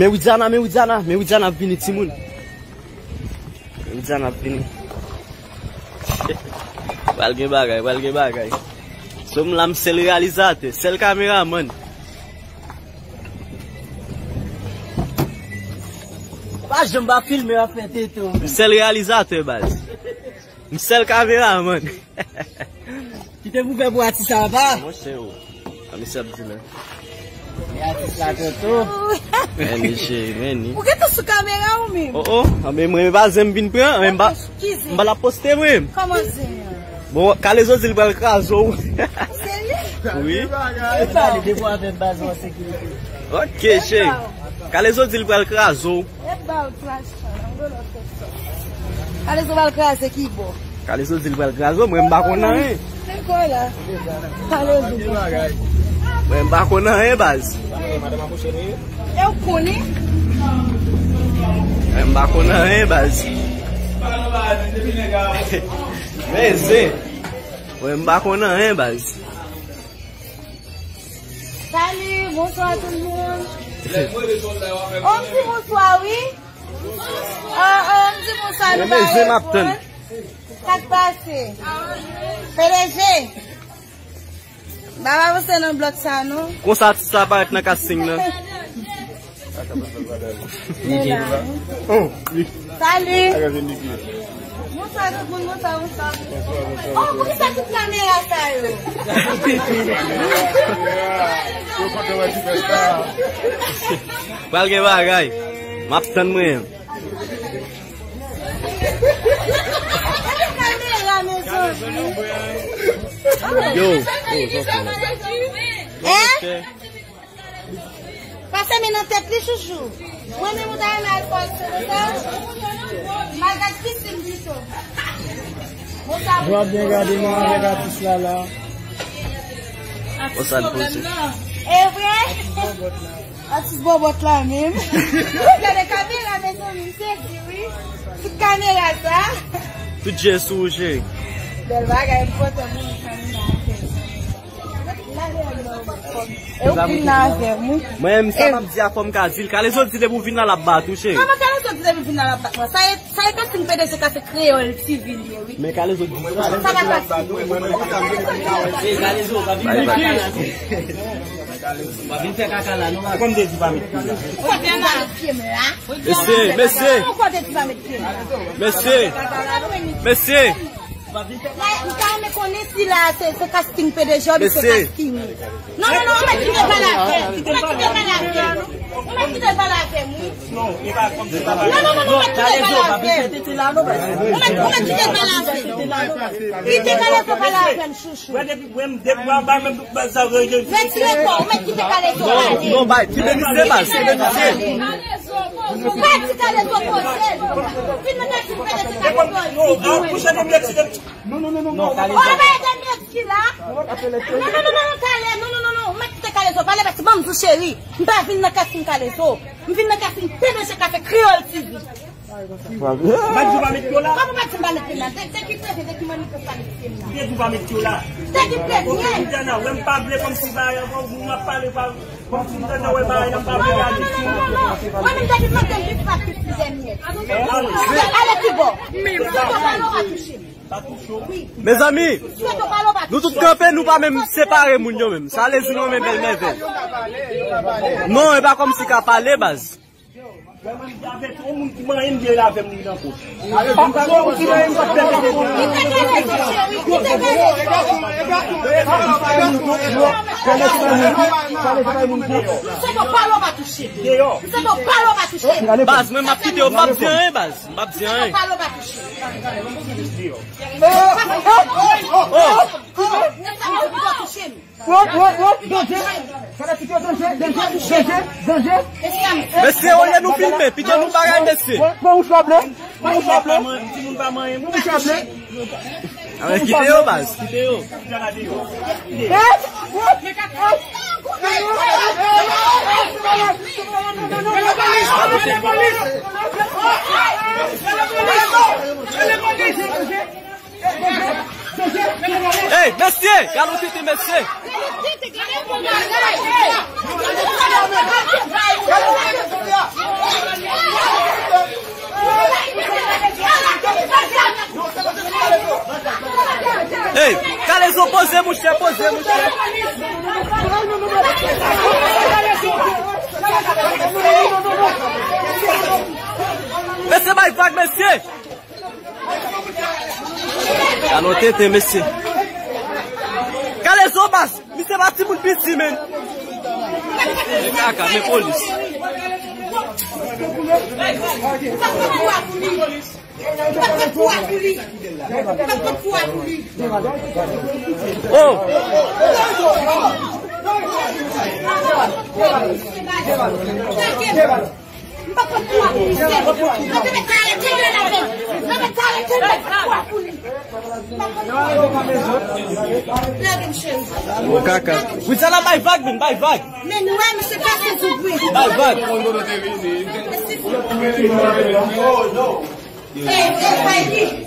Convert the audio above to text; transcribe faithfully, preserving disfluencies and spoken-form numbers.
Meridiana, Meridiana, Meridiana ap vini, timoun. Meridiana ap vini. Pral gen bagay, pral gen bagay. Sòm la, m sèl reyalizatè, sèl kameramann. Pa janm pa filme, w ap fè tete w. M sèl reyalizatè, baz. M sèl kameramann. Kite pou fè pou atis la, pa? Monchè, o. A, mesye ap di la. E atis la, tonton. Meni, cheri, meni. Ou gentan sou kamera ou menm? O, o. A, men mwen, pa zen m vin pran. Mwen, m pa, m pa la poste, mwen. Kòman zen an? Bon, Kalezo di l pral kraze w. Serye? Wi. E pale depi w avè baz an sekirite. Ok, cheri. Kalezo di l pral kraze w. E ba w flash. Kalezo pral kraze ki bò? Kalezo di l pral kraze w, mwen m pa konn anyen. Se kò la. Kalezo. Mwen m pa konn anyen, baz. E w konnen? Mwen m pa konn anyen, baz. Men zen. Mwen m pa konn anyen, baz. Salut, bonsoir tout le monde. Oh, m di bonswa, wi. Oh, oh, m di bonswa, nou pa reponn. Sa k pase? P D G. Pa avanse nan blòk sa, non. Konsa atis la parèt nan casting nan. Oh, wi. Salut. Bonswa tout moun, bonswa, bonswa. Oh, poukisa tout kamera sa yo? Pral gen bagay. M ap tann mwen. Yo. Hein? Pase men nan tèt li, chouchou. Mwen menm ou ta renmen al fè aksyon konsa? M al gad pisin pito. Bon, sa. Mwen ap byen gade mwen avèk atis la la. Konsa l poze. E vre? Atis bòbòt la menm. Gade kamera, mezanmi, m sezi, wi. Tout kamera sa. Tout je sou ou, cheri. Bèl bagay, m kontan pou nou kamera. E ou vin nan avè m, wi. Mwen menm, sa m ap di a, fò m ka di l. Kalezo di depi w vin la, l ap bat ou, cheri. Kòman Kalezo di depi w vin la, l ap bat mwen? Sa e, sa e casting P D G ka fè Kreyòl T V li ye, wi. Men Kalezo di sa. Sa pa casting. Pa vin fè kaka la, non. Kòm te di pa met pye la. Ou pa met pye m la. Mesye, mesye. Ou pa te di pa met pye m la. Mesye. Mesye. Mwen ta renmen konnen si la se, se casting P D G oubyen se casting. Non, non, non, ou mèt kite l pale avè m. Ou mèt kite l pale avè m. Ou mèt kite l pale avè m, wi. Non, non, non, non, ou mèt kite l pale avè m. Ou mèt, ou mèt kite l pale avè m. Kite Kalezo pale avè m, chouchou. Mwen depi, mwen depi mwen anba menm tout baz sa yo. Retire kò, ou mèt kite Kalezo pale. Non, non, bay, kite misye, baz, kite misye. Ou pa di Kalezo koze. Fin nan kati fè de se ta kòz. Non, non, non, non, non. Oh, ba de mèt ki la. Non, non, non, non, Kale, non, non, non, non. Ou mèt kite Kalezo pale, paske ban m di w, cheri. M pa vin nan casting Kalezo. M vin nan casting P D G k ap fè Kreyòl T V. Mwen di w pa met pye w la. Kòman w pa di m pa met pye m la? De, de ki premye, de ki manifestan ki premye la? Mwen di w pa met pye w la. De ki premye? Bon, Dana, wè m pa vle kòmsi bagay ankò, moun ap pale pa, kòmsi m tande wè bagay la, m pa vle reyaji. Non, non, non, non, non. Mwen menm depi maten m vin pa plis ki dènye. Ale pi bò. Sweto pale w pa touche m. Mezanmi, nou tout kanpe, nou pa menm separe moun yo menm. Sa lezi nou menm bèl mèvèy. Non, e pa kòmsi ka pale, baz. Avèk yon moun ki manyen m vye avè m li nan kò. Baz, mwen m ap kite yo, m p ap di anyen, baz. M p ap di anyen. Oh! Wop, wop, wop, danje. Fanatik yo, danje, danje, danje, danje. Mesye, olye nou filme, pito nou bagay, mesye. Pran wouch la ble, pran wouch la ble. Pran wouch la ble. Awen, kite yo, baz. Kite yo. Ey, mesye! Gade yon tete, mesye! Gade yon tete, gade yon bagay! Gade yon tete, gade yon bagay! Hey, Kalezo, poze, mouche, poze, mouche. Mesye, bay vag, mesye. Alò, tenten, mesye. Kalezo, baz, misye pa timoun piti, men. E kaka, men polis. Oh! Bon, kaka. Wi, sa la bay vag, men, bay vag. Men nou wè, misye pase sou bri. Bay vag. Hey, hey, bay li.